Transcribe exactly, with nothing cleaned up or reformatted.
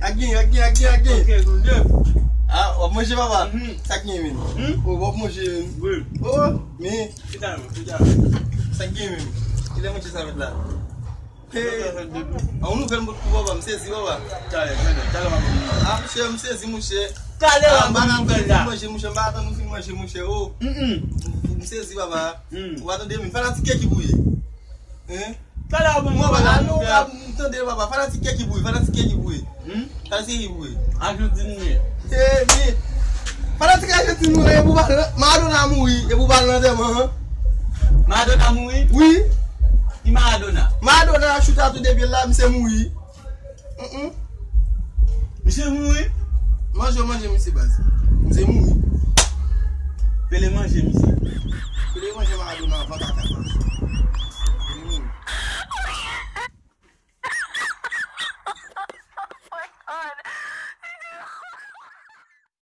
Ak gen, ak gen, ak gen, ak gen. Ok, gon dye. Ah, w ap manje, papa? Mhm. Sa k gen, men? Hmm? Oh, w ap manje, men? Wi. Oh, men. Chita, chita. Sa k gen, men? Kilè manje sa mèt la? Hey. Ah, yon nouvèl m pot pou papa, m sezi, papa. Talè, talè, talè, m ap vini. Ah, mouche, m sezi, mouche. Talè, ah, m ap vini, manje, mouche, m pa atann nou fin manje, mouche, oh. Mm, mm. M sezi, papa. Mm. Ou pa tande, men fanatik kè ki bouye. Hein? Talè, ou ban mwen, papa, nou ka tande, papa. Fanatik kè ki bouye, fanatik kè ki bouye. Hmm? Fanatik kè ki bouye. Ajantin li ye. Eh, men. Fanatik Ajantin nou ye, e pou pa Maradona mouri, e pou pa lantèman, hein? Maradona mouri? Wi. Ki Maradona? Maradona chita tou de pye l la, misye mouri. Mm-mm. Misye mouri? Manje, manje, misye baz. Misye mouri. Pele manje, misye.